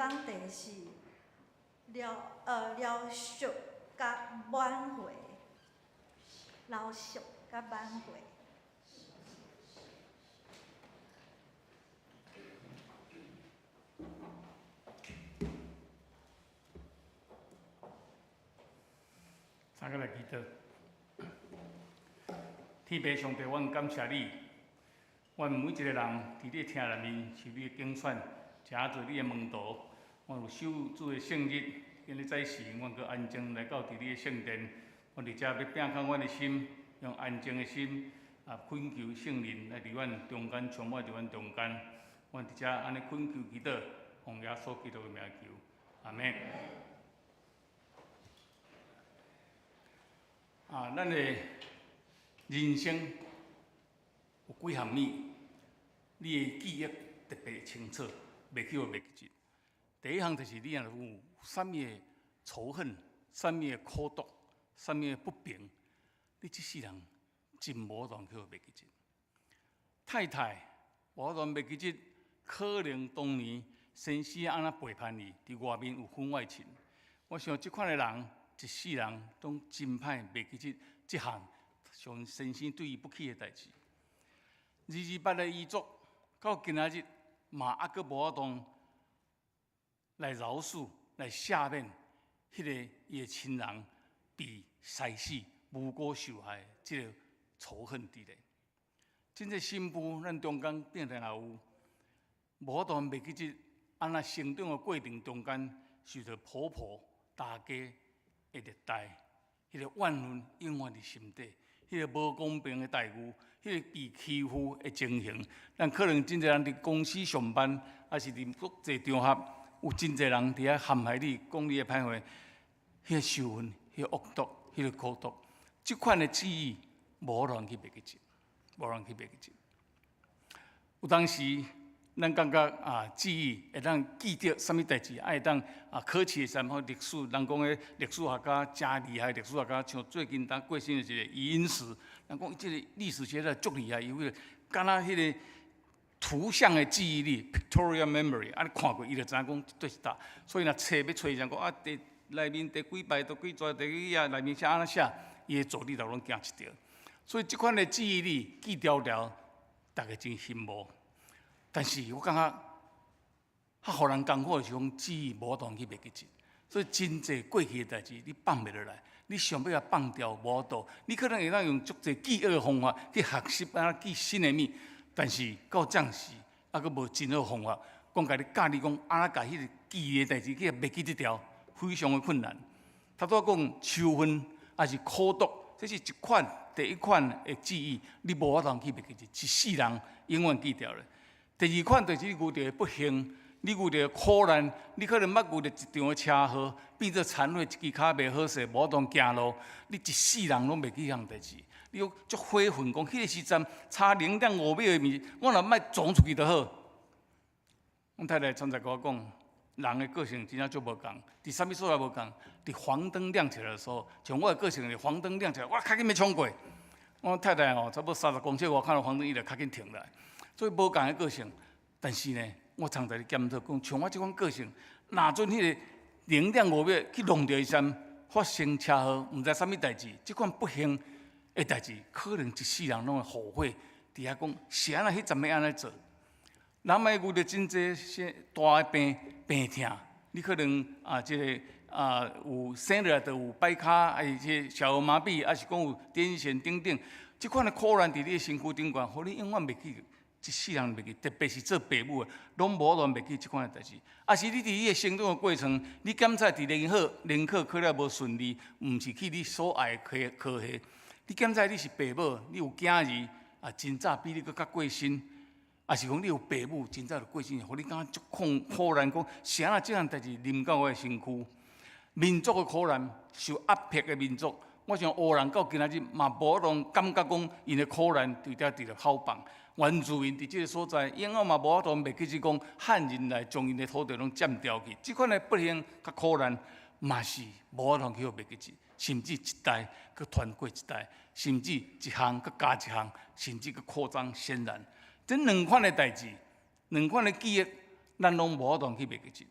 講題是饒恕佮挽回，饒恕佮挽回。大家來祈禱。天父上帝，阮感謝你，阮每一個人佇你的廳內面受你的揀選，成做你的門徒。阮有守主的聖日，今日早時，阮閣安靜來到佇你的聖殿。阮佇遮欲摒空阮的心，用安靜的心啊，懇求聖靈來佇阮中間，充滿佇阮中間。阮佇遮按呢懇求祈禱，奉耶穌基督的名求，阿們。啊，咱的人生有幾項物，你的記憶特別清楚，袂去予袂記得。第一項就是你若有啥物的仇恨、啥物的苦毒、啥物的不平，你這世人真無法度去予袂記得。太太無法度袂記得，可能當年先生按怎背叛伊，佇外面有婚外情。我想這款的人，一世人攏真歹袂記得這項像先生對伊不起的代誌。228的遺囑到今仔日嘛猶閣無法度來饒恕、來赦免彼個伊的親人被殺死、無辜受害的這個仇恨佇咧。真濟新婦，咱中間變成也有無法度袂記得按怎成長的過程中間受著婆婆、大家的虐待，彼個怨恨永遠佇心底，彼個無公平的待遇，彼個被欺負的情形，咱可能真濟人佇公司上班，抑是佇國際場合，有真濟人佇遐陷害你，講你的歹話，彼個仇恨、彼個惡毒、彼個苦毒，這款的記憶，無人去袂記得，無人去袂記得。有當時，咱感覺啊，記憶會當記得啥物代誌，啊會當啊考試的時陣，歷史，人講彼歷史學家誠厲害，歷史學家像最近當過身的一個余英時，人講這個歷史學家足厲害，伊為敢若彼個圖像的記憶力（pictorial memory），啊你看過，伊就知影講佗是佗。所以若冊欲揣時陣講啊，第內面第幾排、第幾逝、第幾頁內面寫按怎寫，伊的助理都攏行一條。所以這款的記憶力記牢牢，逐家真羨慕。但是我感覺較予人艱苦的是講記憶無法度去袂記得，所以真濟過去的代誌你放袂落來，你想欲共放掉無法度，你可能會當用足濟記憶的方法去學習按怎記新的物，但是到這時猶閣無真好方法，講共你教你講按怎共彼個記的代誌去袂記得牢，非常的困難。頭拄仔講仇恨抑是苦毒，這是一款第一款的記憶，你無法度去袂記得，一世人永遠記牢咧。第二款就是你遇著不幸，你遇著苦難，你可能捌遇著一場的車禍，變做殘廢，一支跤袂好勢，無法度行路，你一世人攏袂記彼項代誌。你講足悔恨，講彼個時陣差0.5秒的物，我若莫撞出去就好。阮太太常常共我講，人的個性真正足無仝，佇啥物所在無仝？佇黃燈亮起來的時候，像我的個性是黃燈亮起來，我較緊欲衝過。我太太吼，差不多30公尺外看到黃燈，伊就較緊停落來。所以無仝的個性，但是呢，我常在咧檢討，講像我這款個性，若準彼個0.5秒去弄著伊時，發生車禍，毋知啥物代誌，這款不幸的代誌，可能一世人攏會後悔，佇遐講是按怎彼陣欲按呢做。人嘛會遇著真濟些大的病病痛，你可能啊，這個啊有生落來就有跛跤，抑是這個小兒麻痹，抑是講有癲癇等等，這款的苦難佇你的身軀頂懸，予你永遠袂記。一世人袂記，特別是做爸母的，攏無法度袂記這款的代誌。抑是你佇你的成長的過程，你檢查佇聯考，聯考考了無順利，毋是去你所愛的科科系。你檢查你是爸母，你有囝兒啊，真早比你閣較過身，抑是講你有爸母真早就過身，予你感覺足苦苦難，講是按怎這項代誌臨到我的身軀。民族的苦難，受壓迫的民族，我想烏人到今仔日嘛無法度感覺講𪜶的苦難佇遮佇咧好放。原住民佇這个所在，永遠嘛無法度袂記得講漢人來將𪜶的土地攏佔掉去。這款的不幸佮苦難，嘛是無法度去予袂記得，甚至一代閣傳過一代，甚至一項閣加一項，甚至閣擴張顯然。這兩款的代誌，兩款的記憶，咱攏無法度去袂記得。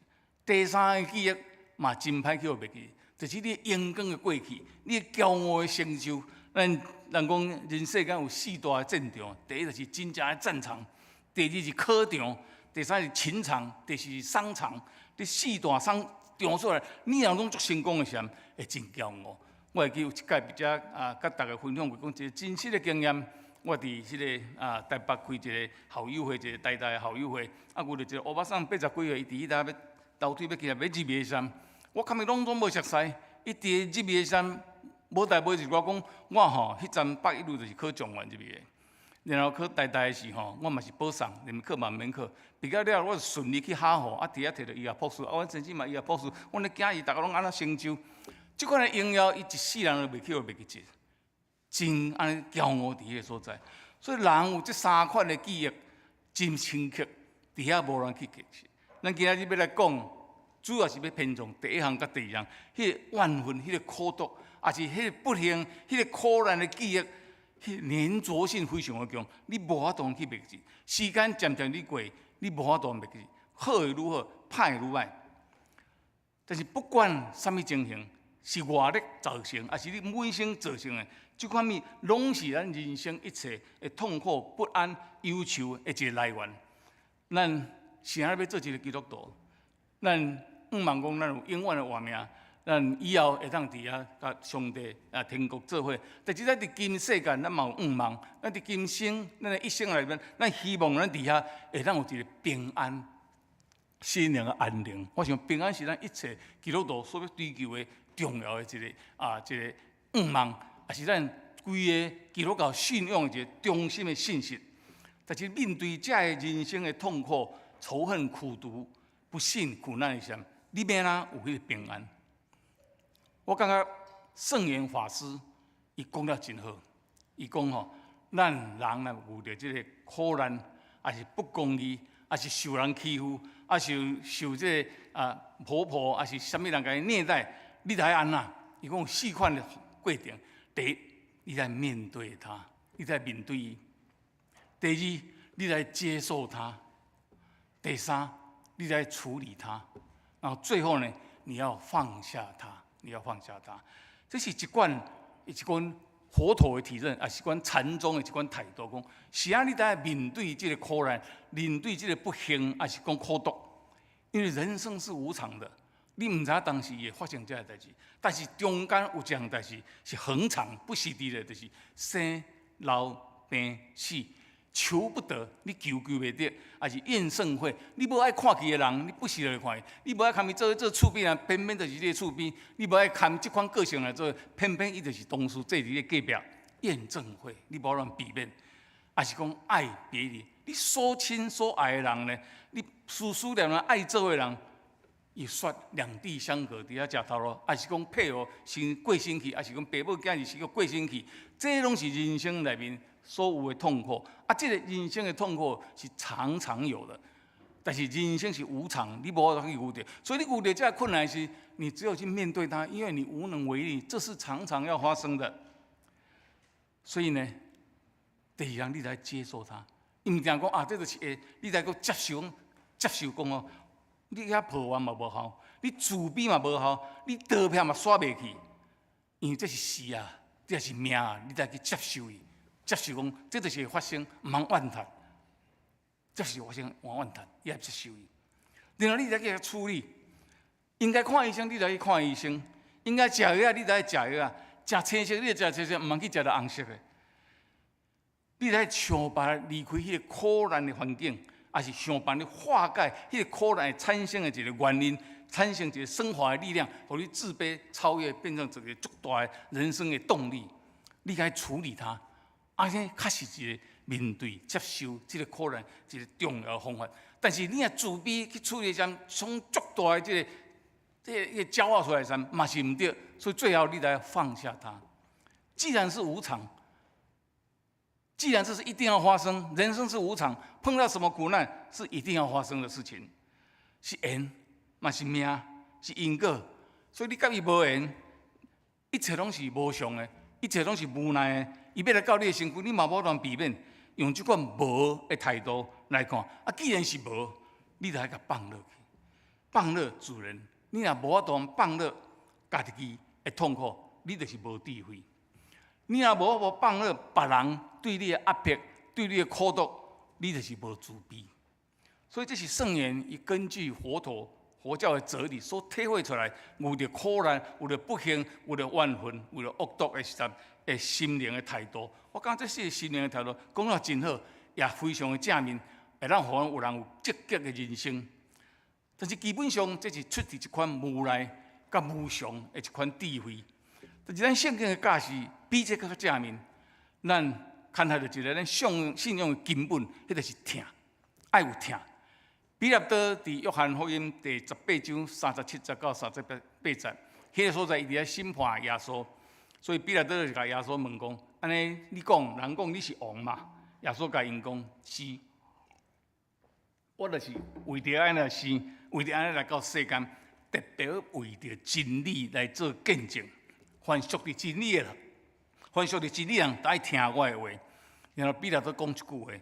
第三个記憶嘛真歹去予袂記，就是你榮光的過去，你驕傲的成就。咱人講人世間有四大的戰場，第一就是真正的戰場，第二是考場，第三是情場，第四是商場。這四大商場出來，你若攏足成功的時陣，會真驕傲。我會記有一擺佇遮啊，佮大家分享過，講一個真實的經驗。我佇彼个台北開一個校友會，一個台大的校友會，啊，遇著一個歐巴桑八十幾歲，伊佇彼搭欲樓梯欲起來欲入去的時陣，我共伊攏總無熟似，伊佇入去的時陣，無代無誌我講，我吼彼陣北一女就是考狀元入去的，然後考台大的時吼，我嘛是保送，連考嘛毋免考，畢業了我順利去哈佛，啊，佇遐摕著醫學博士，啊，阮先生嘛醫學博士，阮的囝兒逐个攏按怎成就，這款的榮耀，伊一世人都袂去予袂記得。真按呢驕傲佇彼个所在，所以人有這三款的記憶真深刻，佇遐無人去解釋。咱今仔日欲來講，主要是欲偏重第一項佮第二項，彼个怨恨、彼个苦毒，抑是彼个不幸、彼个苦難的記憶，彼个黏著性非常的強，你無法度去袂記。時間漸漸咧過，你無法度袂記，好會愈好，歹會愈歹。但是不管啥物情形，是外力造成，抑是你本身造成的，這款物攏是咱人生一切的痛苦、不安、憂愁的一個來源。咱是按怎欲做一個基督徒？咱向望講，咱有永遠的活命，咱以後會當佇遐佮上帝啊天國做伙。但是咱佇今世間，咱嘛有向望。咱佇今生，咱的一生內面，咱希望咱佇遐會當有一個平安、心靈的安寧。我想平安是咱一切基督徒所欲追求的重要的一個向望。也是咱規个基督教信仰一個中心的信息。但是面對這个人生的痛苦、仇恨、苦毒、不幸、苦難的時陣，你欲按怎有彼个平安？我感覺聖嚴法師伊講得真好，伊講吼，咱人若遇著這个苦難，抑是不公義，抑是受人欺負，抑是受這个婆婆，抑是啥物人共伊虐待，你著愛按怎？伊講有四款的過程。第一，你來面對他，你來面對伊；第二，你來接受他；第三，你來處理他；然後最後呢，你要放下他，你要放下他。這是一貫一貫佛陀的體認，抑是一貫禪宗的一貫態度。講是按怎，你著愛面對這个苦難，面對這个不幸，抑是講苦毒，因為人生是無常的。你毋知影當時會發生這个代誌，但是中間有一項代誌是恆常不時佇的，就是生老病死，求不得，你求求袂著，抑是怨憎會，你無愛看見的人，你不時就會看見；你無愛共伊做做厝邊人，偏偏就是你的厝邊；你無愛共這款個性來做，偏偏伊就是同事坐佇你隔壁。怨憎會，你無法度避免，抑是講愛別離，你所親所愛的人呢，你思思念念愛做的人。伊煞兩地相隔，佇遐食頭路，抑是講配偶先過身去，抑是講爸母囝兒先過身去，這攏是人生內面所有的痛苦。啊，這個人生的痛苦是常常有的，但是人生是無常，你無法度去預著。所以你遇著這个困難時，你只有去面對它，因為你無能為力，這是常常要發生的。所以呢，第二樣你來接受它，毋定講啊，這就是會，你來閣接受，接受講哦。你遐抱怨嘛無效，你自卑嘛無效，你逃避嘛煞袂去，因為這是事啊，這是命啊，你著去接受伊，接受講這就是會發生，毋通怨嘆，這是發生，毋通怨嘆，你愛接受伊。然後你來去處理，應該看醫生，你著去看醫生；應該食藥啊，你著愛食藥啊；食青色，你著食青色，毋通去食著紅色的。你來想辦法離開彼个苦難的環境。抑是想辦法化解彼个苦難產生的一个原因，產生一个升華的力量，予你自卑超越，變成一个足大的人生的動力。你該處理它，啊，這確實一個面對接受這个苦難一个重要的方法。但是你若自卑去處理時，從足大的這個驕傲出來時，嘛是毋對。所以最後你來放下它。既然是無常。既然這是一定要發生，人生是無常，碰到什麼苦難是一定要發生的事情，是緣，嘛是命，是因果，所以你佮伊無緣，一切攏是無常的，一切攏是無奈的。伊欲來到你的身軀，你嘛無法度避免，用這款無的態度來看。啊，既然是無，你著愛共放落去。放落自然。你若無法度放落家己的痛苦，你就是無智慧。你若無法度放落別人對你的壓迫、對你的苦毒，你就是無慈悲。所以這是聖言，伊根據佛陀佛教的哲理所體會出來，遇著苦難、遇著不幸、遇著怨恨、遇著惡毒的時陣，的心靈的態度。我感覺這四個心靈的態度講得真好，也非常的正面，會當予阮有人有積極的人生。但是基本上，這是出自一款無奈佮無常的一款智慧。但是咱聖經的教示比這閣較正面，咱牽涉著一个咱信信仰的根本，彼就是疼，愛有疼。彼拉多佇約翰福音第18章37節到38節，彼個所在伊佇遐審判耶穌，所以彼拉多就共耶穌問講：按呢你講，人講你是王嘛？耶穌共𪜶講：是。我就是為著按呢生，為著按呢來到世間，特別為著真理來做見證。凡屬佇真理的人，凡屬佇真理人，都愛聽我的話。然後彼拉多講一句話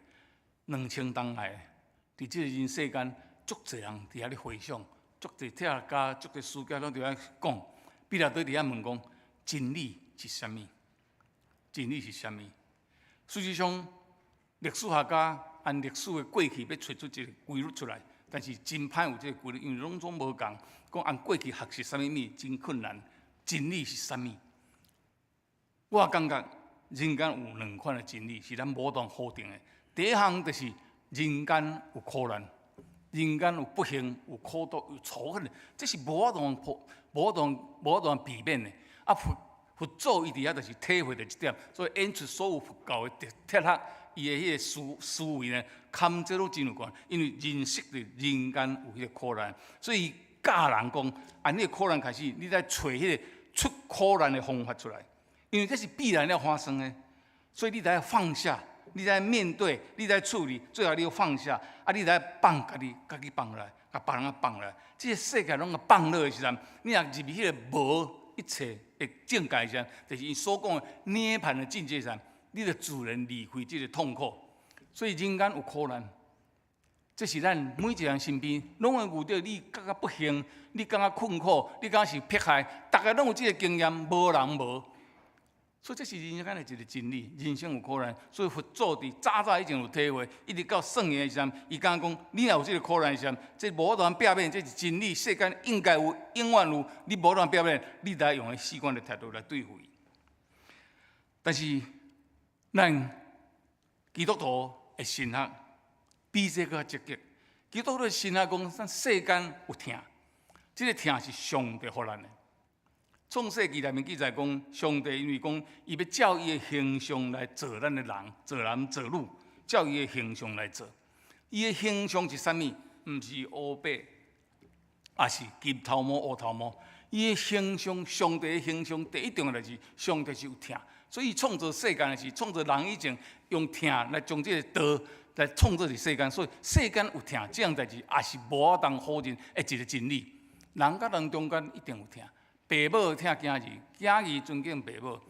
：2000冬來，佇這個人世間，足濟人佇遐咧回想，足濟哲學家、足濟書家攏佇遐講。彼拉多佇遐問講：真理是啥物？真理是啥物？事實上，歷史學家按歷史的過去欲揣出一個規律出來，但是真歹有這個規律，因為攏總無仝。講按過去學習啥物物真困難。真理是啥物？我感覺人間有兩款的真理是咱無當否定的。第一項就是人間有苦難，人間有不幸、有苦毒、有仇恨，這是無法度破、無法度、無法度避免的。啊，佛佛祖伊佇遐就是體會著這點，所以演出所有佛教的哲學，伊的彼個思思維呢，堪這攏真有關。因為認識著人間有彼個苦難，所以教人講，按彼個苦難開始，你來揣彼個出苦難的方法出來，因為這是必然要發生的，所以你得放下，你得面對，你得處理，最後你要放下，啊，你得放家己，家己放來，共別人放來，這個世界攏共放落的時陣，你若入去彼個無一切的境界時陣，就是伊所講的涅槃的境界時陣，你就自然離開這個痛苦。所以人間有苦難，這是咱每一個人身邊攏會遇著。你感覺不幸，你感覺困苦，你感覺受迫害，逐家攏有這個經驗，無人無。所以這是人生間的一個真理，人生有苦難。所以佛祖佇早早已經有體會，一直到聖言的時陣，伊敢講：你若有這個苦難的時陣，這無法度避免，這是真理，世間應該有，永遠有，你無法度避免，你得用彼四款的態度來對付伊。但是，咱基督徒的神學比這閣較積極。基督徒的神學講，咱世間有疼，這個疼是上帝予咱的。創世記內面記載講，上帝因為講，伊欲照伊的形象來造咱的人，造男造女，照伊的形象來造。伊的形象是啥物？毋是烏白，抑是金頭毛烏頭毛。伊的形象，上帝的形象，第一重要就是上帝是有疼，所以創造世間的時，創造人以前，用疼來將這個道來創造佇世間，所以世間有疼，這項代誌也是無法當否認的一個真理。人佮人中間一定有疼。爸母疼囝兒，囝兒尊敬爸母，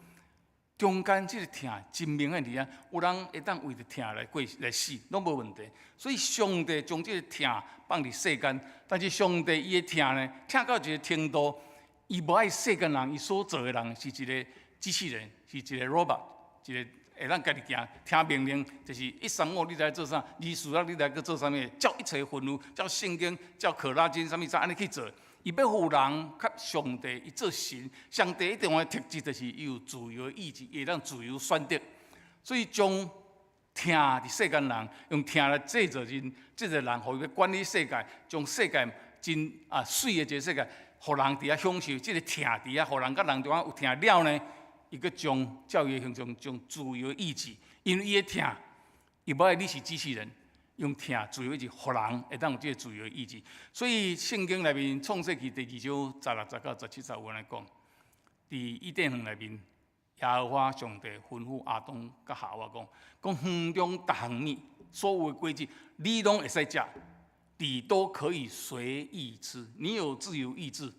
中間這個疼真明顯佇遐，有人會當為著疼來過來死，攏無問題。所以上帝將這個疼放佇世間，但是上帝伊的疼呢，疼到一個程度，伊無愛世間人，伊所造的人是一個機器人，是一個 robot，一個會當家己行，聽命令，就是一三五你來做啥，二四六你來閣做啥物，照一切吩咐，照聖經，照可拉經啥物啥按呢去做。伊欲予人佮上帝，伊做神，上帝一重要的特質就是伊有自由的意志，會當自由選擇。所以將疼佇世間人，用疼來製造人，製造人，予伊欲管理世界，將世界真啊媠的一個世界，予人佇遐享受。這個疼佇遐，予人佮人中間有疼了呢，伊閣將照伊的形象，將自由的意志，因為伊的疼，伊無愛你是機器人。用疼自由意志，予人會當有這個自由意志。所以聖經內面創世記第2章16節到17節有按呢講，佇伊甸園內面，耶和華上帝吩咐亞當佮夏娃講：講園中逐項物，所有的果子，你攏會使食，你都可以隨意吃。你有自由意志，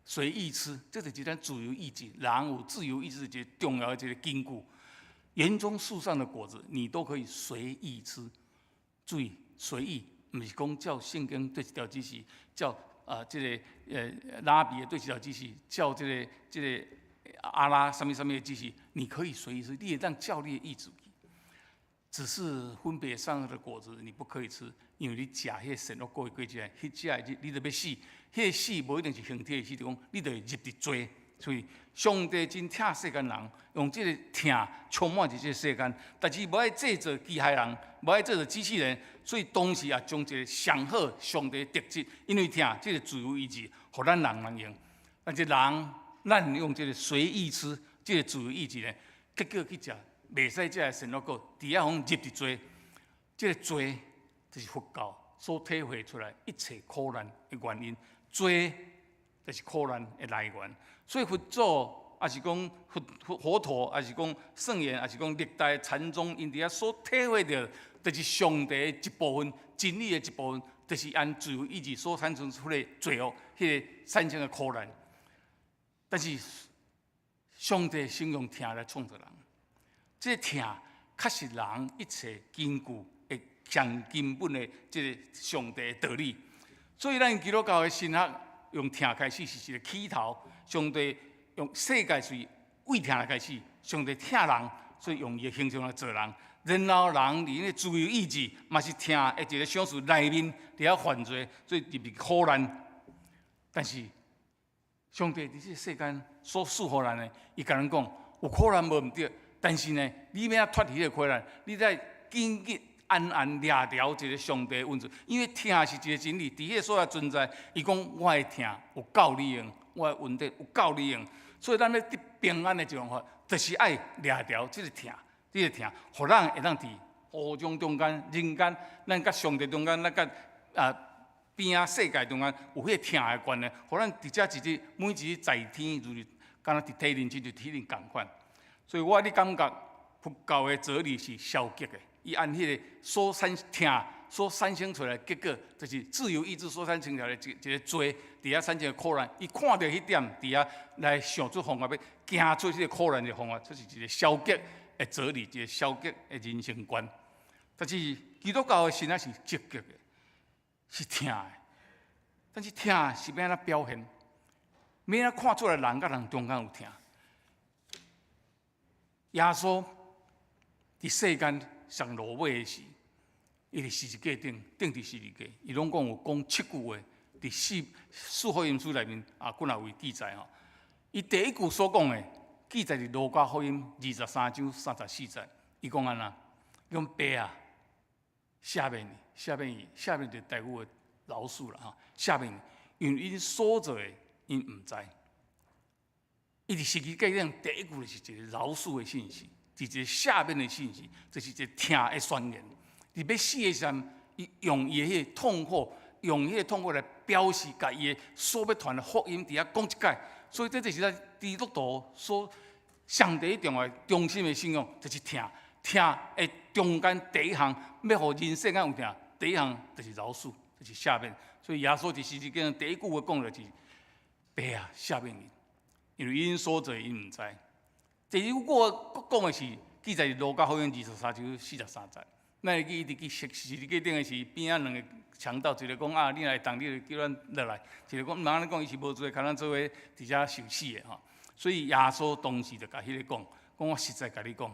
隨意吃，這就是咱自由意志。人有自由意志一個重要的一個根據。園中樹上的果子，你都可以隨意吃。注意隨意，毋是講照聖經這一條指示，照啊，這个拉比的對指頭指示，照這个阿拉啥物啥物的指示，你可以隨意吃，你會當照你的意志去。只是分別善惡的果子，你不可以吃，因為你食彼个善惡果的果子，彼食的日你就欲死。彼个死無一定是形體的死，就講你就會入佇罪。所以上帝真疼世間人，用這个疼充滿佇這个世間，但是無愛製造機械人，無愛製造機器人，所以當時也將一个上好上帝的特質，因為疼這个自由意志，予咱人通用。但是人，咱用這个隨意吃，這个自由意志呢，結果去食袂使食的善惡果，佇遐予入佇罪。這个罪就是佛教所體會出來一切苦難的原因，罪就是苦難的來源。所以佛祖，抑是講佛陀，抑是講聖賢，抑是講歷代禪宗，𪜶佇遐所體會著，就是上帝的一部分，真理的一部分，就是按自由意志所產生出來罪惡，彼個產生的苦難。但是上帝先用疼來創造人，這個疼確實人一切根據的上根本的這个上帝的道理。所以咱基督教的神學用疼開始是一个起頭，上帝用世界是為疼來開始，上帝疼人，所以用伊的形象來造人，然後人佇咧自由意志嘛是疼的一个小事內面佇遐犯罪，所以入去苦難。但是上帝佇這个世間所賜予咱的，伊共咱講有苦難無毋對，但是呢，你欲按怎脫離彼个苦難，你愛緊緊安安掠牢一个上帝的恩賜，因為疼是一个真理，佇彼个所在存在。伊講我的疼有夠你用，我的恩典有夠你用，所以咱欲得平安的一種方法，就是愛掠牢這个疼，這个疼，予咱會當佇烏眾中間、人間，咱佮上帝中間，咱佮邊仔世界中間有彼个疼的關係，予咱佇遮一日每一日在天，如敢若佇體認親像體認仝款。所以我咧感覺佛教的哲理是消極的。伊按彼个所產疼所產生出來的結果，就是自由意志所產生出來的一個罪，佇遐產生的苦難。伊看著彼點，佇遐來想出方法，欲行出這个苦難的方法，這是一个消極的哲理，一个消極的人生觀。但是基督教的神學是積極的，是疼的。但是疼是欲按怎表現？欲按怎看出來人佮人中間有疼？耶穌佇世間上落尾的時，伊佇十字架頂，釘佇十字架，伊攏講有講七句話，佇四福音書內面啊，幾若位記載吼。伊第一句所講的，記載佇路加福音23章34節，伊講按怎？伊講爸啊，赦免伊，赦免伊，赦免就台語的饒恕啦吼，赦免伊，因為𪜶所做的，𪜶毋知。伊佇十字架頂第一句就是一个饒恕的信息。是一个赦免的信息，這是一个疼的宣言。佇欲死的時陣，伊用伊的彼个痛苦，用彼个痛苦來表示，共伊的所欲傳的福音佇遐講一擺。所以這就是咱基督徒所上第一重要中心的信仰，就是疼。疼的中間第一項，欲予人世間有疼，第一項就是饒恕，就是赦免。所以耶穌佇十字架第一句話講的就是：爸啊，赦免𪜶，因為𪜶所做，𪜶毋知。第二句我講的是記載佇路加福音23章43節。咱會記伊佇去十字架頂的時，邊仔兩个強盜，一个講啊，你若會當，你就叫咱落來；一个講，毋通按呢講，伊是無罪，共咱做伙佇遮受死的吼。所以耶穌當時就共彼个講，講我實在共你講，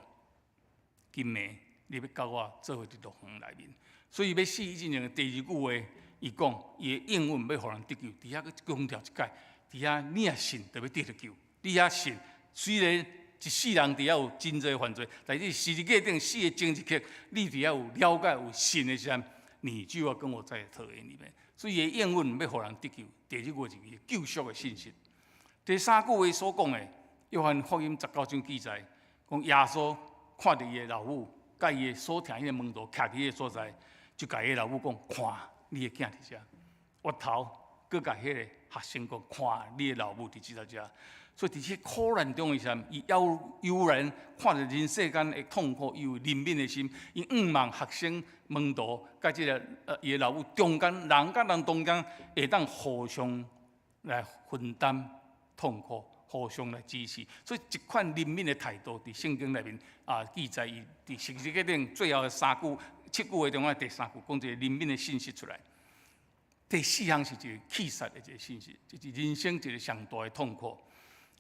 今暝你欲佮我做伙佇樂園內面。所以欲死以前第二句話，伊講伊的應允欲予人得救，佇遐閣強調一擺，佇遐你若信，就欲得著救。你若信，雖然一世人佇遐有真濟犯罪，但是十字架頂死的前一刻，你佇遐有了解有信的時陣，你就要跟我在樂園裡面。所以伊的應允欲予人得救，第二句就是伊救贖的信息。第三句話所講的，約翰福音19章記載，講耶穌看著伊的老母，佮伊的所疼彼个門徒徛佇彼个所在，就共伊的老母講：看，你的囝佇遮。回頭閣共彼个學生講：看，你的老母佇這遮。所以佇這苦難中的時陣，伊猶猶然看著人世間的痛苦，伊有憐憫的心，伊向望學生門徒佮這个伊的老母中間，人佮人中間會當互相來分擔痛苦，互相來支持。所以這款憐憫的態度，佇聖經內面啊記載，伊佇十字架頂最後的三句、七句話中的第三句，講一个憐憫的信息出來。第四項是一個氣殺的一個信息，就是人生一個上大的痛苦。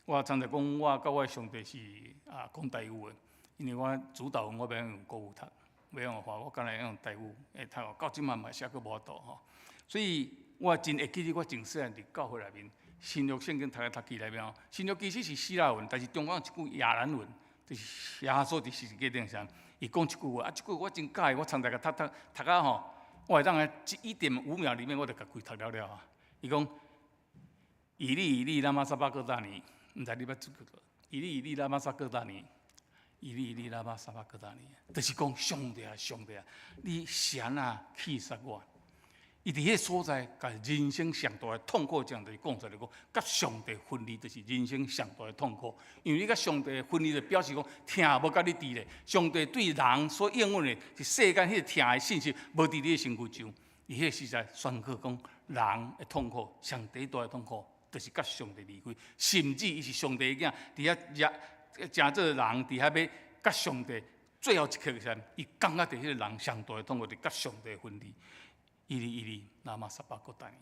我常常講，我佮我上帝是講台語的，因為我主禱文我袂曉用國語讀，袂曉用華語，我干焦用台語會讀，到這馬嘛寫閣無法度吼。所以我真會記得我從細漢佇教會內面，新約聖經讀來讀去內面吼，新約其實是希臘文，但是中間有一句亞蘭文，就是耶穌佇十字架頂上，伊講一句話，這句話我真佮意，我常常共讀讀讀到吼，我會當佇1.5秒裡面，我就共規讀了了啊。伊講：以利以利，拉瑪撒巴各大尼。毋知你捌這個？以利以利拉瑪撒各大尼，以利以利拉瑪撒巴各大尼，就是講上帝啊，上帝啊，你是按怎棄殺我？伊佇彼个所在，共人生上大的痛苦，這樣就是講出來講，佮上帝分離，就是人生上大的痛苦。因為你佮上帝分離，就表示講疼無佮你佇咧。上帝對人所應允的，是世間彼个疼的信息，無佇你的身軀上。伊彼个實在宣告講，人的痛苦，上帝大的痛苦，就是佮上帝離開，甚至伊是上帝的囝，佇遐也成做人，佇遐欲佮上帝最後一刻的時陣，伊感覺著彼個人上大的痛苦，就佮上帝分離。以利以利，拉瑪撒巴各大尼。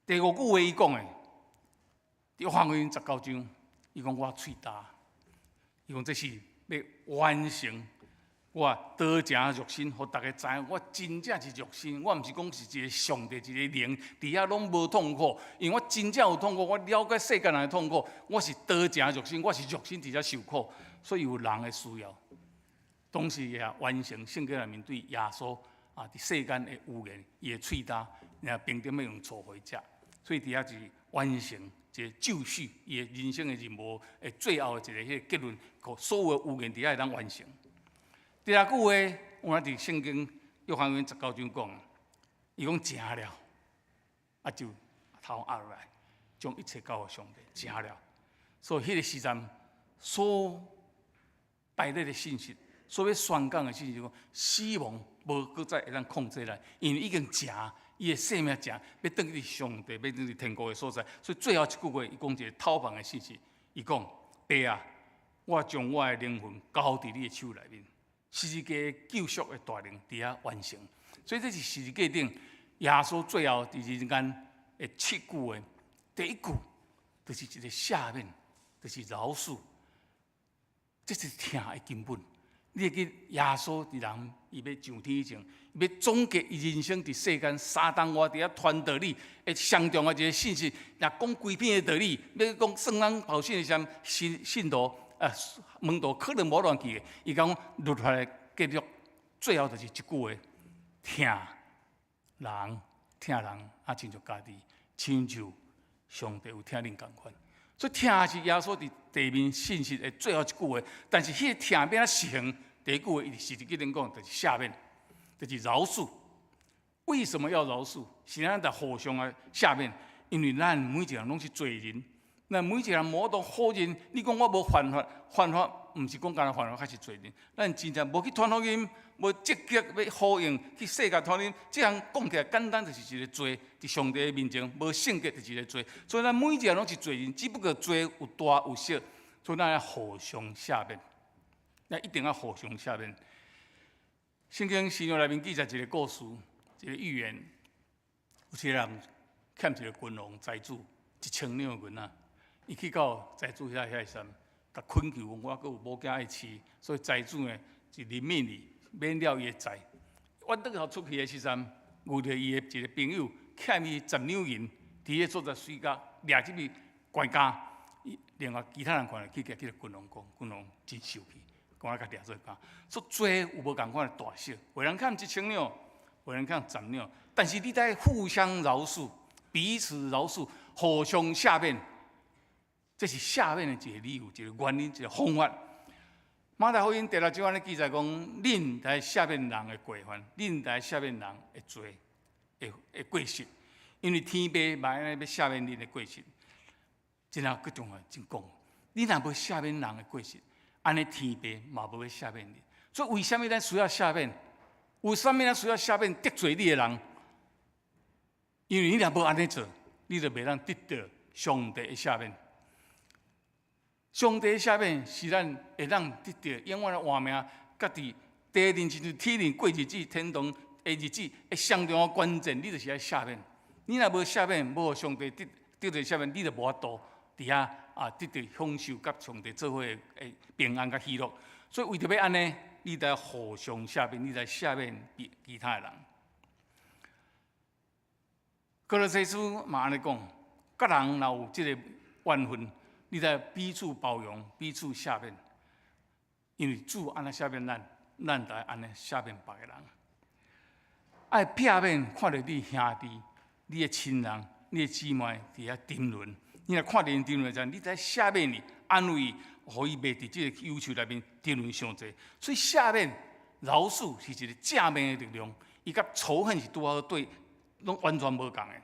第五句話伊講的，約翰福音19章，伊講我喙焦，伊講這是欲完成我道成肉身，予大家知影，我真正是肉身，我毋是講是一個上帝一個靈，佇遐攏無痛苦，因為我真正有痛苦，我了解世間人的痛苦，我是道成肉身，我是肉身佇遮受苦，所以有人的需要。當時也完成聖經內面對耶穌佇世間的預言，伊的喙焦，然後兵丁欲用醋予伊食，所以佇遐是完成一個救贖伊的人生的任務的最後的一個彼個結論，所有的預言佇遐會當完成。第二句話，我佇聖經約翰福音19章講，伊講成了，就頭壓落來，將一切交予上帝，成了。所以彼個時陣所排列的信息，所欲宣講的信息講，死亡無閣再會當控制咱，因為已經成，伊的生命成，欲轉去上帝，欲轉去天國的所在。所以最後一句話，伊講一個頭房的信息，伊講：爸啊，我將我的靈魂交佇你的手內面。十字架救贖的大能佇遐完成，所以這是十字架頂耶穌最後佇人間的七句話，第一句就是一個赦免，就是饒恕，這是疼的根本。你會記耶穌佇人伊欲上天以前，伊欲總結伊人生佇世間三冬外佇遐傳道理，的上重要一個信息，也講規篇的道理，欲講算咱後信的時陣，信信徒門徒可能無亂記的，伊講律法的結束，最後就是一句話：疼人，疼人啊，親像家己，親像上帝有疼恁仝款。所以疼是耶穌佇地面信息的最後一句話，但是彼個疼欲按怎實行？第一句話伊佇十字架頂講，就是赦免，就是饒恕。為什麼要饒恕？是咱來互相來赦免，因為咱每一個人攏是罪人，咱每一個人無法度否認。你講我無犯法，犯法毋是講干焦犯法才是罪人。咱真正無去傳福音，無積極欲呼應去世界傳福音，這樣講起來簡單，就是一個罪，佇上帝面前無聖潔就是一個罪。所以咱每一個人攏是罪人，只不過罪有大有小，所以咱愛互相赦免，咱一定要互相赦免。聖經新約內面記載一個故事，一個寓言，有一個人欠一個君王財主1000兩銀仔，伊去到財主遐遐時陣，共懇求講我閣有某囝愛飼，所以財主呢就憐憫伊，免了伊的債。阮轉頭出去的時陣，遇著伊的一個朋友欠伊10兩銀，佇彼個所在隨共掠入去關監。另外其他人看著去共彼个君王講，君王真受氣，講來共掠做監。所以罪有無仝款的大小，有人欠1000兩，有人欠十兩，但是你得互相饒恕，彼此饒恕，互相赦免，這是赦免的一個理由，一個原因，一個方法。馬太福音第六章按呢記載講，恁來赦免人的過犯，恁來赦免人的罪的過失，因為天父嘛按呢欲赦免恁的過失。真正閣重要，真講，你若無赦免人的過失，按呢天父嘛無欲赦免你。所以為啥物咱需要赦免？為啥物咱需要赦免得罪你的人？因為你若無按呢做，你就袂當得到上帝的赦免。上帝的赦免是咱會當得到永遠的活命，家己地認親像天認過日子，天堂的日子，的上重要關鍵，你就是愛赦免。你若無赦免，無予上帝得得著赦免，你就無法度佇遐啊得著享受佮上帝做伙的平安佮喜樂。所以為著欲按呢，你得互相赦免，你得赦免別其他的人。歌羅西書嘛按呢講，佮人若有這个怨恨，你得彼此包容，彼此赦免。因為主按呢赦免咱，咱就愛按呢赦免別个人。愛避免看著你兄弟、你的親人、你的姊妹佇遐沉淪，你若看著𪜶沉淪時，你得赦免伊，安慰伊，予伊袂佇這个憂愁內面沉淪傷濟。所以赦免、饒恕是一個正面的力量，伊佮仇恨是拄好對，攏完全無仝的。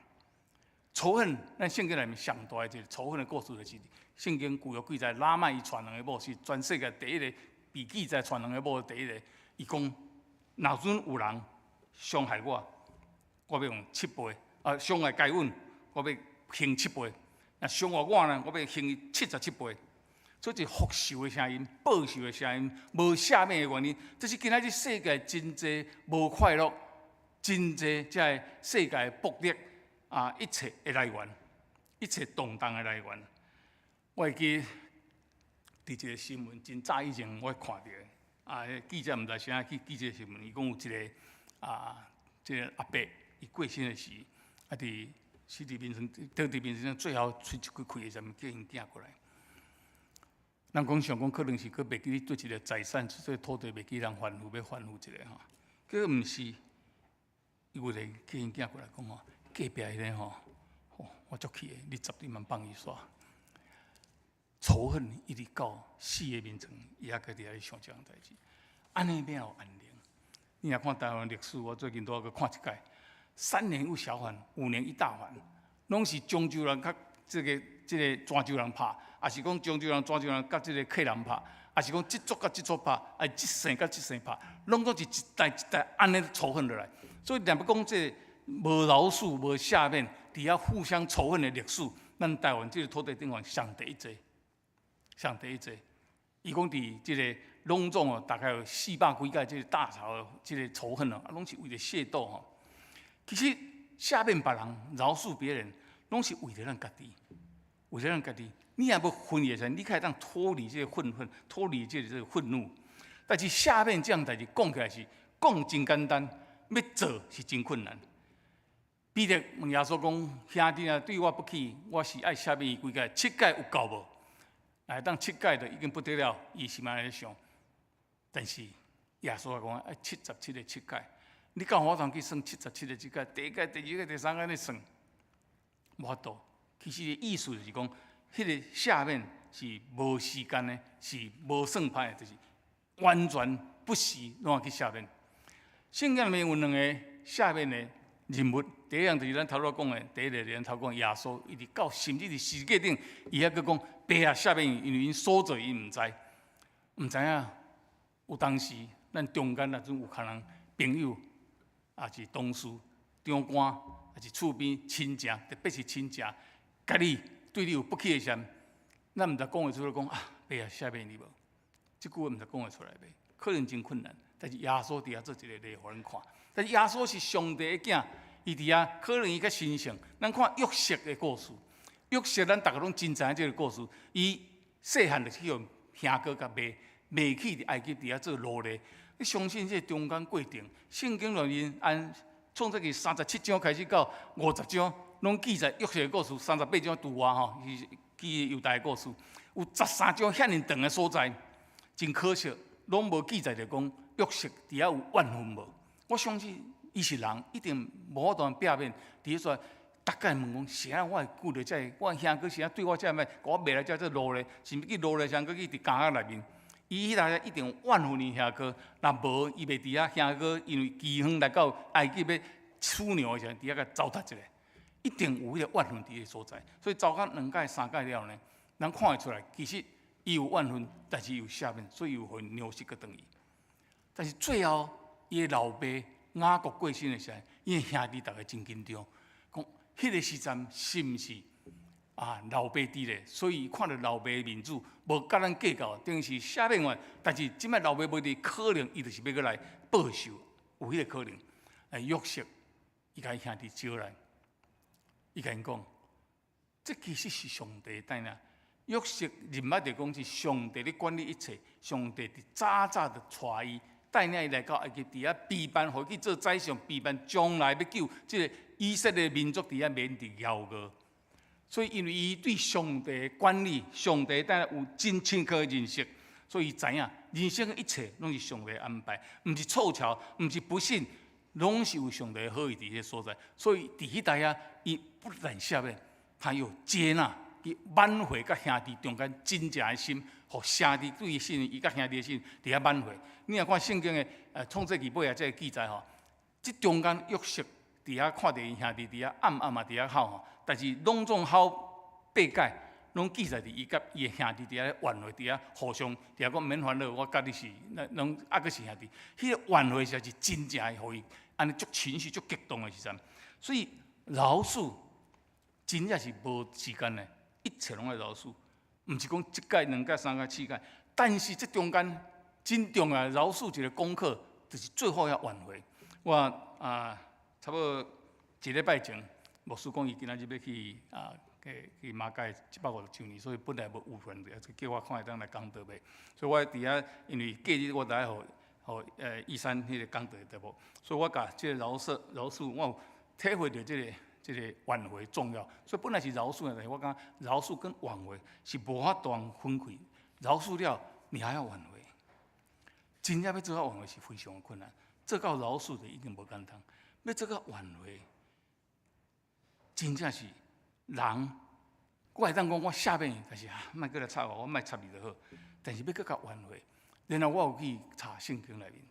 仇恨，咱聖經內面上大的一個仇恨的故事，就是聖經舊約記載，拉麥伊娶兩個某，是全世界第一个被記載娶兩个某的第一个。伊講，若準有人傷害我，我欲用七倍；啊，傷害該隱，我欲還七倍；若傷害我呢，我欲還伊77倍。所以是復仇的聲音、報仇的聲音、無赦免的原因，這是今仔日世界真濟無快樂、真濟這个世界暴力啊，一切的來源，一切動盪的來源。我會記佇一個新聞，真早以前我看著的，啊，記者毋知啥去記這個新聞，伊講有一個啊，這个阿伯伊過身的時，啊，佇死佇眠床，倒佇眠床最後喙一句氣的時陣，叫𪜶囝過來。人講想講可能是閣袂記得對一个財產，這个土地袂記人反覆欲反覆一下吼，結果毋是，伊有一个叫𪜶囝過來講吼，隔壁彼个吼，吼我足氣的，你絕對毋通放伊煞。仇恨一直到死的眠床，伊猶閣佇遐咧想這項代誌，按呢欲有安寧？你若看台灣歷史，我最近拄仔閣看一擺，3年一小反，5年一大反，攏是漳州人佮這个泉州人拍，抑是講漳州人、泉州人佮這个客人拍，抑是講這族佮這族拍，抑這姓佮這姓拍，攏總是一代一代按呢仇恨落來。所以，若欲講這个無饒恕、無赦免，佇遐互相仇恨的歷史，咱台灣這个土地頂懸上第一濟，上第一濟。伊講佇這个攏總哦，大概有400幾屆這个大潮的這个仇恨哦，啊，攏是為著械鬥吼。其實赦免別人、饒恕別人，攏是為著咱家己，為著咱家己。你若無恨的時陣，你較會當脫離這个憤恨，脫離這個憤怒。但是赦免這項代誌講起來是講真簡單，欲做是真困難。彼得問耶穌講：兄弟若對我不起，我是愛赦免伊幾擺？七擺有夠無？來當七擺就已經不得了，伊是按呢想。但是耶穌講愛77個七擺，你敢有法度去算七十七個七擺？第一擺、第二擺、第三擺咧算，無法度。其實意思就是講，彼個赦免是無時間的，是無算盤的，就是完全不時攏愛去赦免。聖經內面有兩個赦免的人物，第一項就是咱頭拄仔講的，第一个咱頭講耶穌，一直到甚至佇十字架頂，伊猶閣講爸啊赦免𪜶，因為𪜶所做𪜶毋知，毋知影。有當時咱中間若陣有可能朋友，抑是同事、長官，抑是厝邊親情，特別是親情，共你對你有不起的時陣，咱毋知講會出來講啊，爸啊赦免你無？這句話毋知講會出來袂？可能真困難。但是耶穌佇遐做一个例予咱看。但是耶穌是上帝的囝，伊佇遐可能伊較神聖。咱看約瑟的故事，約瑟咱逐个攏真知影這个故事。伊細漢就去予兄哥共賣，賣去佇埃及佇遐做奴隸。你相信這个中間過程，聖經內面按創世記37章開始到50章，攏記載約瑟的故事。38章除外吼，是記猶大的故事。有13章遐爾長的所在，真可惜，攏無記載著講約瑟佇遐有怨恨無？我相信伊是人，一定無法度避免。佇咧說，逐擺問講，是按怎我會顧著這个，我兄哥是按怎對我遮爾歹，共我賣來遮做奴隸，甚至去奴隸上閣去佇監獄內面。伊彼內一定有怨恨𪜶兄哥，若無伊袂佇遐兄哥，因為饑荒來到埃及欲儲糧的時陣，佇遐共糟蹋一下，一定有彼個怨恨佇个所在。所以糟蹋兩擺三擺了呢，咱看會出來，其實伊有怨恨，但是伊有赦免，所以有予約瑟閣轉去。但是最後，伊的老爸雅各過身的時陣，伊的兄弟逐个真緊張，講彼个時陣是毋是啊老爸佇咧？所以看著老爸的面子，無佮咱計較，等於是赦免完。但是這擺老爸無佇，可能伊就是欲閣來報仇，有彼個可能。約瑟，伊共伊兄弟招來，伊共𪜶講，這其實是上帝帶領。約瑟認捌著講是上帝咧管理一切，上帝佇早早就帶伊帶領伊來到埃及，佇遐備辦，予伊去做宰相，備辦將來欲救這个以色列民族佇遐免佇枵餓。所以因為伊對上帝管理、上帝帶領有真深刻的認識，所以伊知影人生的一切攏是上帝安排，毋是湊巧，毋是不幸，攏是有上帝好意佇彼个所在。所以佇彼代遐，伊不但赦免，他又接納。伊挽回佮兄弟中間真正的心，予兄弟對伊信任，伊佮兄弟的心佇遐挽回。你若看聖經的創世記尾啊，這个記載吼，這中間約瑟佇遐看著𪜶兄弟佇遐暗暗啊佇遐哭吼，但是攏總吼八擺，攏記載佇伊佮伊的兄弟佇遐挽回，佇遐互相佇遐講免煩惱，我佮你是，咱攏猶閣是兄弟。彼个挽回才是真正的，予伊按呢足情緒足激動的時陣。所以饒恕真正是無時間的。一切攏愛饒恕，毋是講一擺、兩擺、三擺、四擺，但是這中間真重要饒恕一个功課，就是最後要挽回。我啊，差不多一禮拜前，牧師講伊今仔日欲去啊，去馬偕150週年，所以本來無有份的，叫我看會當來講道袂。所以我佇遐，因為隔日我著愛予予醫生彼个講道對無？所以我共這个饒恕，我有體會著這个挽回重要，所以本來是饒恕的，但是我感覺饒恕跟挽回是無法度分開。饒恕了，你還要挽回，真正欲做到挽回是非常困難。做到饒恕就已經無簡單，欲做到挽回，真正是人。我會當講我赦免伊，但是啊，莫閣來插我，我莫插伊就好。但是欲閣共挽回，然後我有去查聖經內面，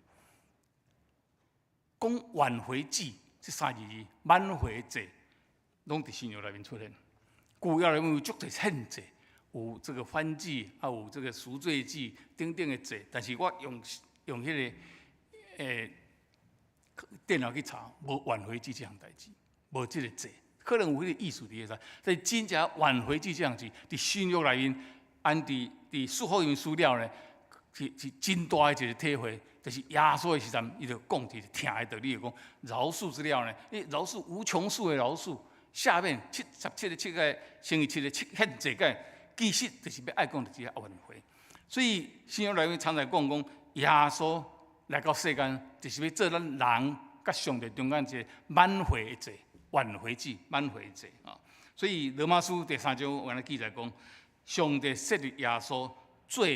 講挽回祭這三字字，挽回祭。攏佇新約內面出現，舊約內面有足濟獻祭，有這個燔祭，啊有這個贖罪祭等等的祭，但是我用彼个電腦去查，無挽回祭這項代誌，無這个祭，可能有彼個意思佇咧在，但是真正挽回祭這項事，佇新約內面，按佇四福音書了呢，是真大的一個體會，就是耶穌的時陣，伊就講一個疼的道理，就講饒恕之了呢，你饒恕無窮數的饒恕。下面77個七個乘以七個七獻祭個，其實就是欲愛講就是挽回。所以新約內面常常講講耶穌來到世間，就是欲做咱人佮上帝中間一個挽回的祭、挽回祭、挽回祭啊。所以羅馬書第三章有按呢記載講，上帝設立耶穌做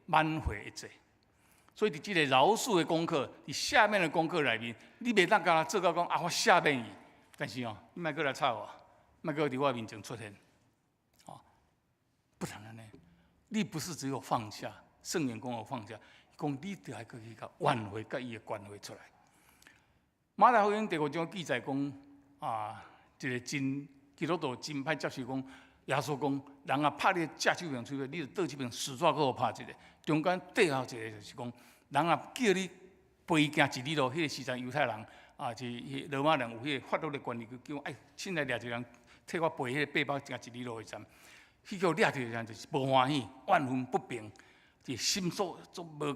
挽回的祭。所以佇這個饒恕的功課，佇赦免的功課內面，你袂當共做到講啊，我赦免伊。但是哦，你莫閣來插我，莫閣佇我面前出現，哦，不然按呢，你不是只有放下，聖言講我放下，講你著愛閣去共挽回，佮伊的關係出來。馬太福音第五章記載講，啊，一个真基督徒真歹接受講，耶穌講，人若拍你正手邊喙尾，你就倒手邊死紙閣予拍一个。中間最後一个就是講，人若叫你陪行一里路，彼个時陣猶太人。啊，是彼羅馬人有彼个法律的權利，叫哎，凊彩掠一个人替我背彼个背包行一里路的時陣，彼叫掠著的人就是無歡喜，怨憤不平，是心所足無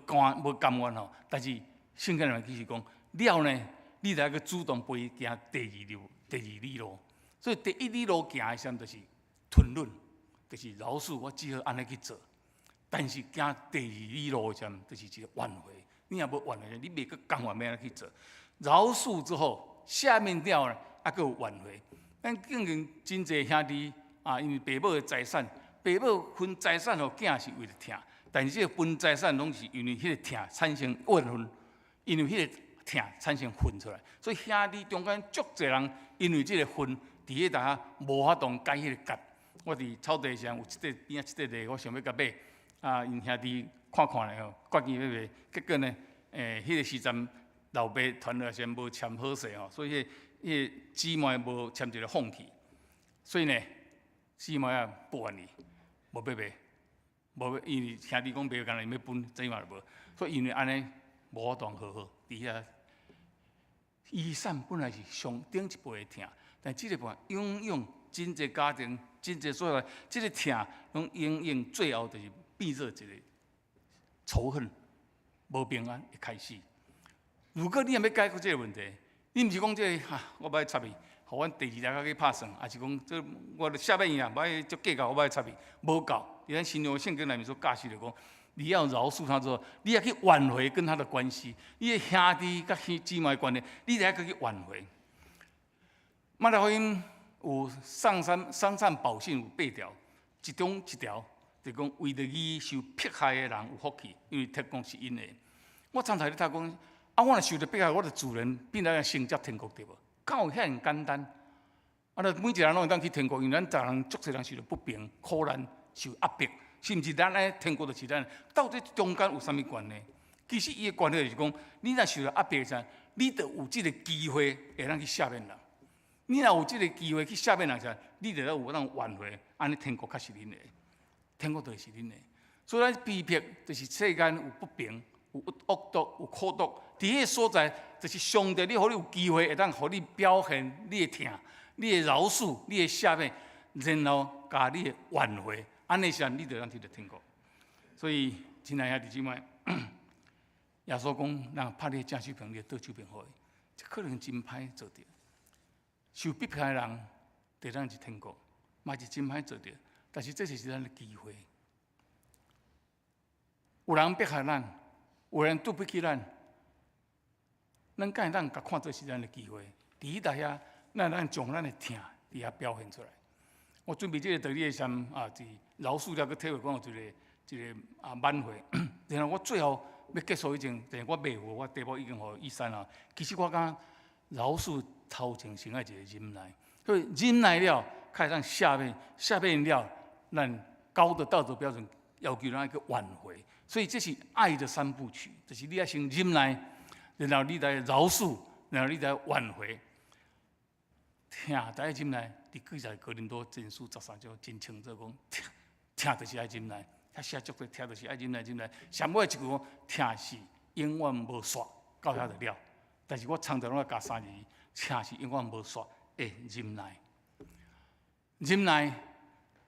甘願吼。但是聖經內面其實講了呢，你著愛閣主動陪伊行第二里路。所以第一里路行的時陣就是吞忍，就是饒恕，我只好按呢去做。但是行第二里路的時陣，就是一个挽回。你若無挽回，你袂閣甘願欲按呢去做。饒恕之後，赦免了呢，猶閣有挽回。咱見見真濟兄弟啊，因為爸母的財產，爸母分財產予囝是為著疼，但是這个分財產攏是因為彼個疼產生怨恨，因為彼個疼產生恨出來。所以兄弟中間足濟人因為這个恨，佇彼搭無法度解彼个結。我佇草地上有這塊邊仔這塊地，我想欲共買，啊，𪜶兄弟看看咧吼，決定欲賣，結果呢，彼个時陣。老爸傳來時無簽好勢吼，所以彼个姊妹無簽一个放棄，所以呢，姊妹啊不願意，無欲賣，無欲，因為兄弟講賣，敢若𪜶欲分，這嘛就無，所以因為按呢無法度和好，佇遐遺產本來是上頂一輩的疼，但這个部分永遠真濟家庭、真濟所在，這个疼攏永遠最後就是變做一个仇恨、無平安的開始。如果你若欲解決這个問題，你毋是講這個哈，我無愛插伊，予阮第二日才去拍算，抑是講這我赦免伊啊，無愛足計較，我無愛插伊，無夠。佇咱新約聖經內面所教示就講，你要饒恕他之後，你要去挽回跟他的關係，你的兄弟佮兄姊妹關係，你得愛閣去挽回。馬太福音有上山三善寶訓有八條，其中一條就講為著義受迫害的人有福氣，因為天國是𪜶的。我常常咧讀講，啊，我若受著迫害，我就自然變來承接天國對無？敢有遐爾簡單？啊，若每一個人攏會當去天國，因為咱逐人足濟人受著不平、苦難、受壓迫，是毋是咱愛天國就是咱？到底中間有啥物關係？其實伊的關係就是講，你若受著壓迫的時，你就有這個機會會當去赦免人。你若有這個機會去赦免人時，你就有當挽回，按呢天國確是恁的，天國就是恁的。所以咱被迫就是世間有不平、有惡毒、有苦毒，佇彼個所在，就是上帝，你予你有機會會當予你表現你的疼、你的饒恕、你的赦免，然後共你的挽回，按呢時，你就當去著天國。所以，親愛兄弟姊妹，耶穌講，人拍你正手爿，你倒手爿予伊，這可能真歹做著。受逼迫的人，會當入天國，嘛是真歹做著。但是這就是咱的機會。有人迫害咱，有人對不起咱，咱敢會當共看做是咱的機會？佇彼遐，咱將咱的疼佇遐表現出來。我準備這個道理的時陣啊，佇饒恕了，閣體會講有一個一個啊挽回。然後我最後欲結束以前，但是我袂赴，我題目已經予伊刪啊。其實我感覺饒恕頭前先愛一個忍耐，所以忍耐了，較會當赦免，赦免了，咱高的道德標準要求咱去挽回。所以這是愛的三部曲，就是你愛先忍耐，然後你來饒恕，然後你來挽回。疼著愛忍耐，佇記載哥林多前書13章真清楚講，疼疼就是愛忍耐，遐寫足濟疼就是愛忍耐忍耐。上尾一句講，疼是永遠無煞，到遐就了。但是我常常攏愛加三字，疼是永遠無煞的忍耐，忍耐，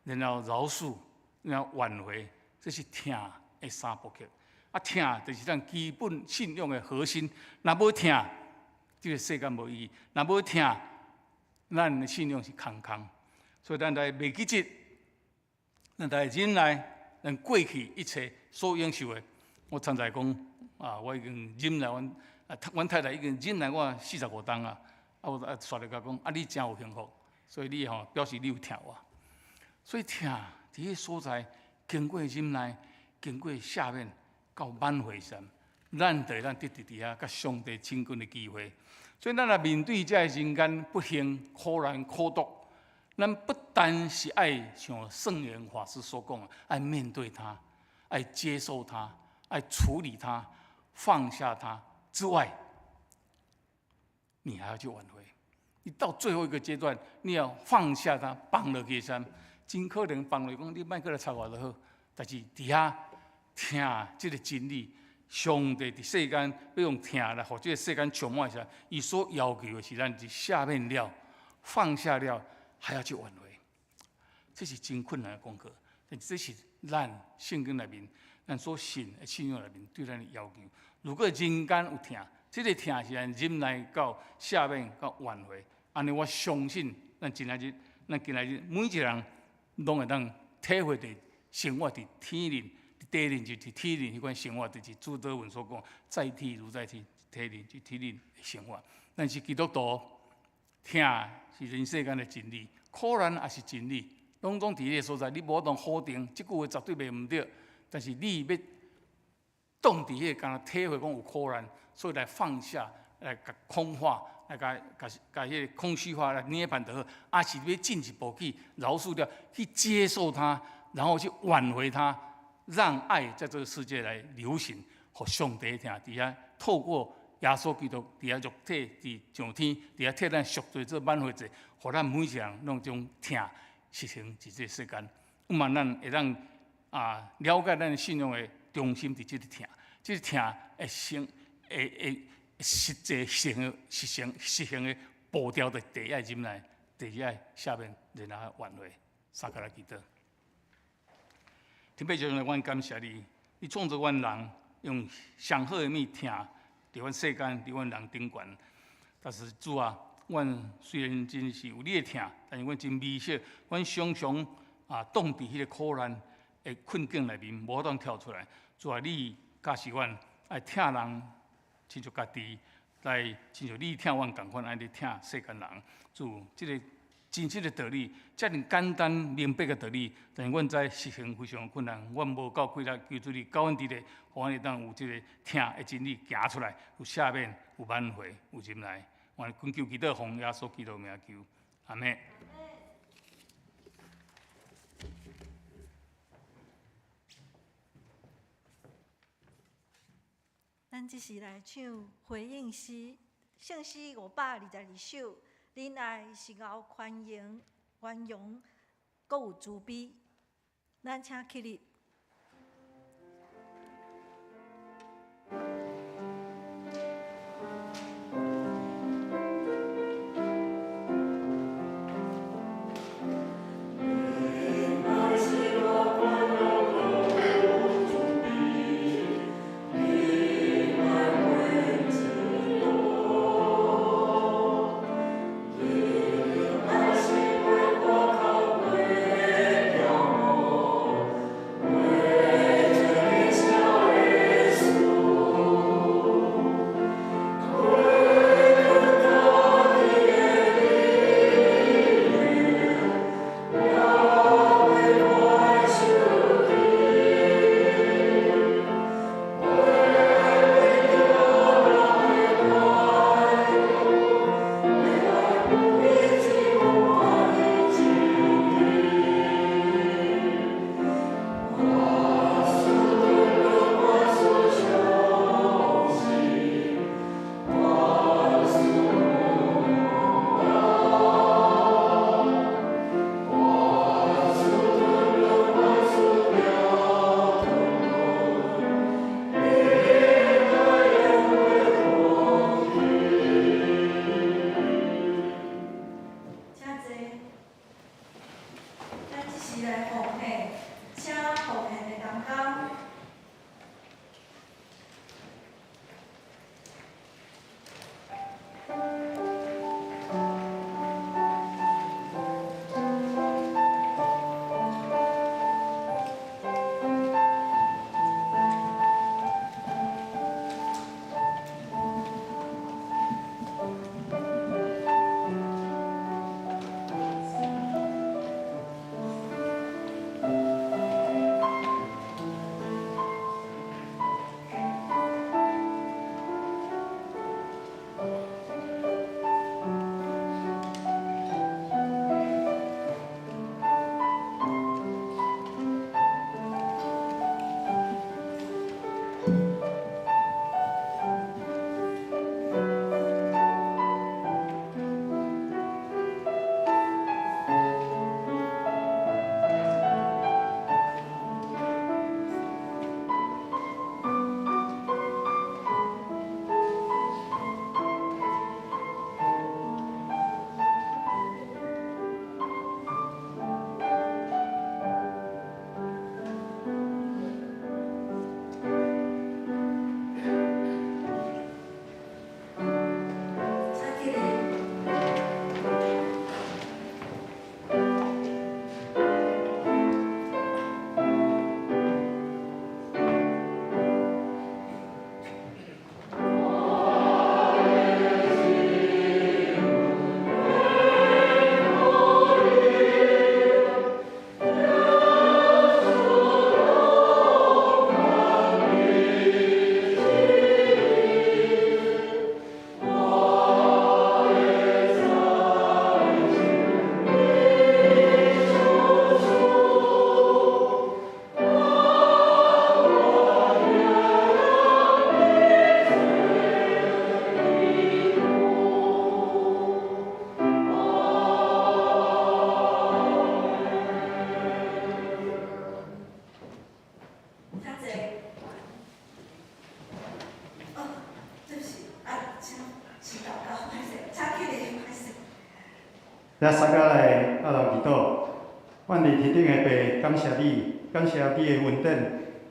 然後饒恕，然後挽回，這是疼的三部曲。啊，疼就是咱基本信仰的核心。若無疼，這個世間無意義；若無疼，咱的信仰是空空。所以咱來袂記得，咱來忍耐，咱過去一切所忍受的。我常在講啊，我已經忍耐阮啊，阮太太已經忍耐我45冬啊。啊，我啊，煞來共講，啊，你誠有幸福，所以你吼表示你有疼我。所以疼佇彼所在，經過忍耐，經過赦免，到挽回時，咱就會當得著佇遐佮上帝親近的機會。所以咱若面對這个人間不幸、苦難、苦毒，咱不單是愛像聖嚴法師所講的，愛面對它，愛接受它，愛處理它，放下它之外，你還要去挽回。你到最後一個階段，你要放下它，放落去時，真可能放落講你莫閣來插我就好。但是佇遐疼這個真理，上帝佇世間欲用疼來予這個世間充滿時，伊所要求的是咱佇赦免了、放下了，還要去挽回，這是真困難的功課。但這是咱聖經內面，咱所信的信仰內面對咱的要求。如果人間有疼，這個疼是咱忍耐到赦免到挽回，按呢我相信，咱今仔日，咱今仔日每一個人攏會當體會著生活佇天靈、地靈就佇天靈彼款生活，就是主禱文所講，在地如在天，體認就體認的生活。咱是基督徒，疼是人世間的真理，苦難也是真理，攏總佇彼個所在，你無法度否定，這句話絕對袂毋對。但是你欲當佇彼個敢若體會講有苦難，所以來放下，來共空化，來共共共彼個空虛化來涅槃就好，抑是欲進一步去饒恕掉，去接受它，然後去挽回它，讓愛在這個世界來流行，予上帝疼佇遐透過耶穌基督佇遐肉體佇上天佇遐替咱贖罪做挽回祭，予咱每一個人攏將疼實行佇這個世間。有嘛咱會當啊了解咱的信仰的中心佇這個疼，這個疼會成會會實際行的實行實行的步調，就第一愛忍耐，第二愛赦免，然後挽回，三個來祈禱。天父上帝，阮感謝你，你創造阮人用上好的物疼，佇阮世間，佇阮人頂懸。但是主啊，阮雖然真是有你的疼，但是阮真微小，阮常常啊，擋佇彼个苦難的困境內面，無法度跳出來。主啊，你教示阮愛疼人，親像家己，來親像你疼阮仝款，按呢疼世間人。主，這个真實的道理，遮爾簡單明白的道理，但是阮知實行非常困難，阮無夠氣力，求主你教阮佇咧，予阮會當有這个疼的真理行出來，有赦免，有挽回，有忍耐。我懇求祈禱，奉耶穌基督名求，阿們。咱這時來唱回應詩，聖詩522首，仁愛是𠢕寬容、圓融，閣有慈悲。咱請起立。請坐。咱這時來奉獻，請奉獻的同工。請起立。請坐。哦，對不起，啊，請請禱告，歹勢，請起立，歹勢。咱三个來阿來祈禱，阮佇天頂的父，感謝你，感謝你的恩典，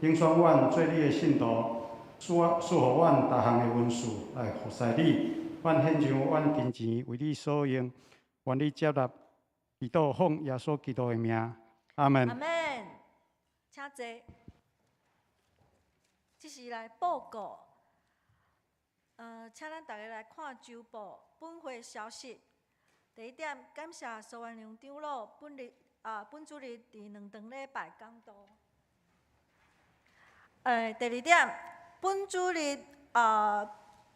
揀選阮做你的信徒，賜予阮逐項的恩賜來服侍你。阮獻上阮金錢為你所用，願你接納，祈禱奉耶穌基督的名，阿門。阿門。請坐。這是來報告。請咱逐家來看週報，本會消息。第一點，感謝蘇元榮長老本日啊，本主日佇兩堂禮拜講道。第二點，本主日啊，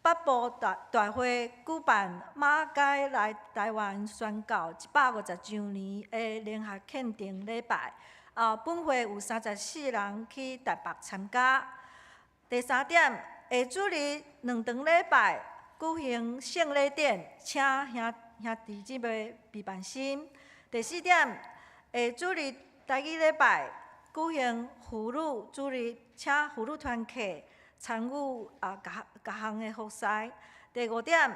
北部大大會舉辦馬偕來台灣宣教150周年的聯合慶典禮拜。啊，本會有34人去台北參加。第三點，下主日兩堂禮拜舉行聖禮典，請兄兄弟姊妹備辦心。第四點，下主日台語禮拜舉行婦女主日，請婦女團契參與啊各各項的服事。第五點，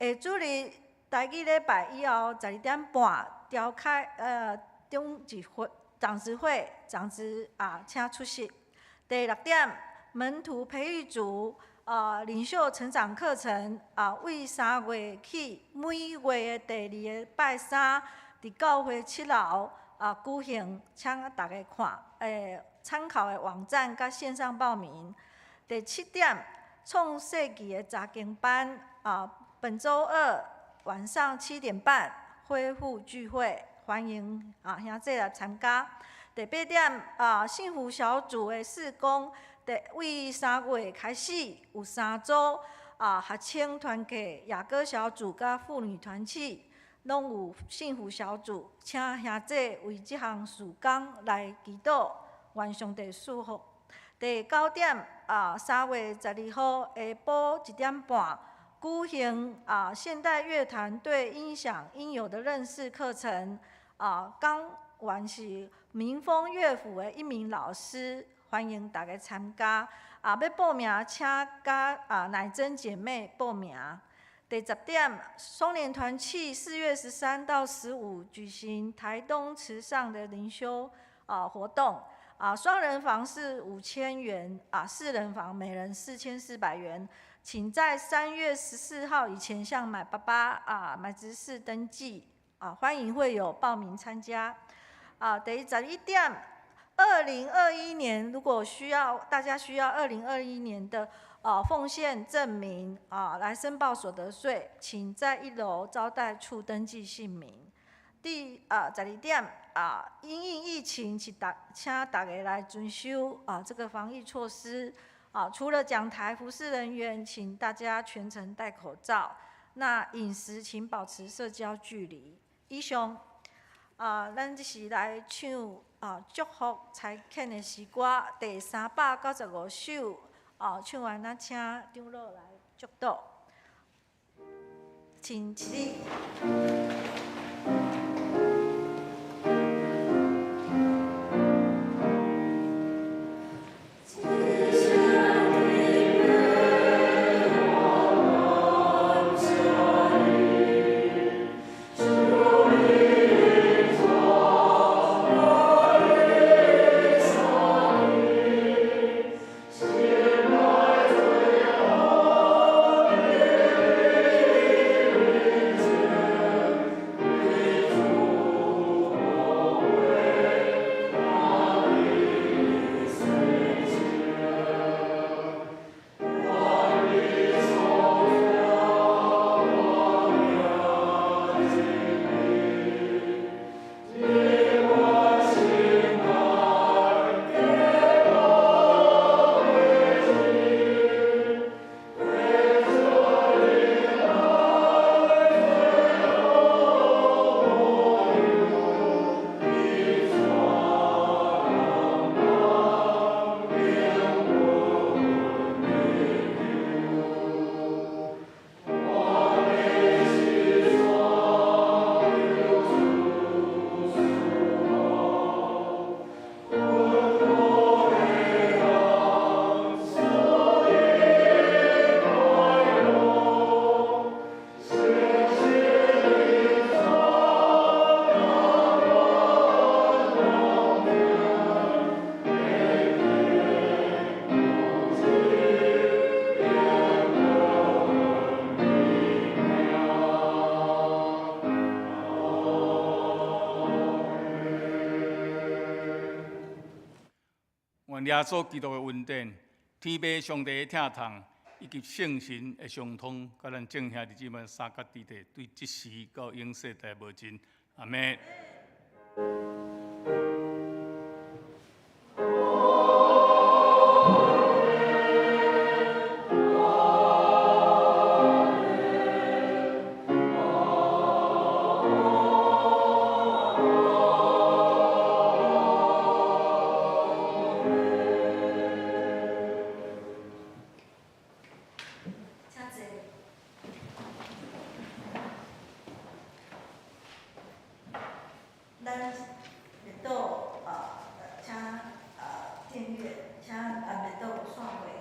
下主日台語禮拜以後12點半召開長執會長執會長執啊，請出席。第六點，門徒培育組啊，領袖成長課程啊，為3月起每月的第二個拜三，佇教會7樓啊舉行，請大家看，參考的網站佮線上報名。第七點，創世紀的查經班啊，本週二晚上7點半恢復聚會，歡迎啊兄弟來參加。第八點啊，幸福小組的事工，第為3月開始有三組啊，學青團契、雅歌小組佮婦女團契，攏有幸福小組，請兄弟為這項事工來祈禱，願上帝賜福。第九點啊，3月12號下晡1點半舉行啊現代樂團對音響應有的認識課程啊，講員是民風樂府的一名老師，歡迎大家參加。啊，欲報名請佮啊乃真姐妹報名。第十點，松年團契4月13到15舉行台東池上的靈修啊活動。啊，雙人房是5000元，啊，四人房每人4400元，請在3月14號以前向買爸爸啊買執事登記，啊，歡迎會友報名參加。啊，第11點，二零二一年如果需要大家需要二零二一年的奉獻證明啊來申報所得稅，請在1樓招待處登記姓名。第12點啊，因應疫情，請大家來遵守啊這個防疫措施啊。除了講台服侍人員，請大家全程戴口罩。那飲食請保持社交距離。以上啊，咱這是來唱啊祝福差遣的詩歌第395首啊，唱完咱請長老來祝禱，請起立。願耶穌基督的恩典、天父上帝的疼痛，以及聖神的相通，佮咱眾兄弟姊妹三甲弟弟，對這時到永世代無盡。阿們。請坐。咱會倒請訂閱，請也袂倒散會。